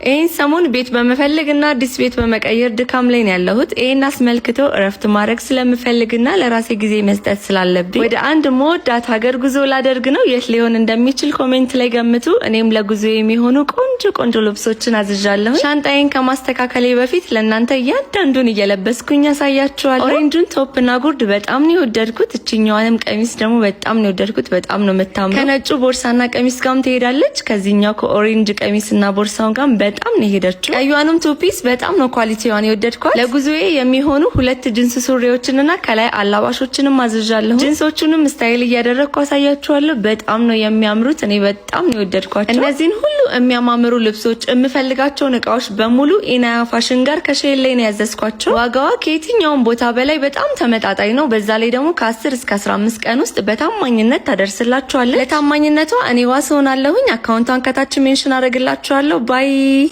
ይህን ሰሞን ቤት በመፈለግና አዲስ ቤት በመቀየር ድካም ላይ ነው ያለሁት። ይህን አስመልክቶ እረፍት ማድረግ ስለምፈልግና ለራሴ ጊዜ መስጠት ስላለብኝ ወደ አንድ ምወዳት ሀገር ጉዞ ላደርግ ነው። የት ሊሆን እንደሚችል comment ላይ ገምቱ። እኔም ለጉዞ የሚሆኑ ቆንጆ ቆንጆ ልብሶችን አዝዣለሁ። ሻንጣዬን ከማስተካከሌ በፊት ለእናንተ እያንዳንዱን እየለበስኩኝ ያሳያችኋለሁ። orange ኡን top እና ጉርድ በጣም ነው የወደድኩት። እችኛዋንም ቀሚስ ደግሞ በጣም ነው የወደድኩት። በጣም ነው የምታምረው። ከነጩ ቦርሳና ቀሚስ ጋርም ትሄዳለች። ከዚህኛው ከ orange ቀሚስና ቦርሳውን ጋርም በጣም ነው የሄደችው። ቀዩንም two piece በጣም ነው quality ዋን የወደድኳት። ለጉዞዬ የሚሆኑ ሁለት ጅንስ ሱሪዎችንና ከላይ አላባሾችንም አዝዣለሁ። ጅንሶቹንም style እያደረግኩ አሳያችኋለሁ። በጣም ነው የሚያምሩት። እኔ በጣም ነው የወደድኳቸው። እነዚህን ሁሉ የሚያማምሩ ልብሶች፣ የምፈልጋቸውን እቃዎች በሙሉ ኢናያ ፋሽን ጋር ከ Shein ላይ ነው ያዘዝኳቸው። ዋጋዋ ከየትኛውም ቦታ በላይ በጣም ተመጣጣኝ ነው። በዛ ላይ ደግሞ ከ10 እስከ 15 ቀን ውስጥ በታማኝነት ታደርስላችኋለች። ለታማኝነቷ እኔ ዋስ ሆናለሁኝ። account ቷን ከታች mention አደርግላችኋለሁ። Bye.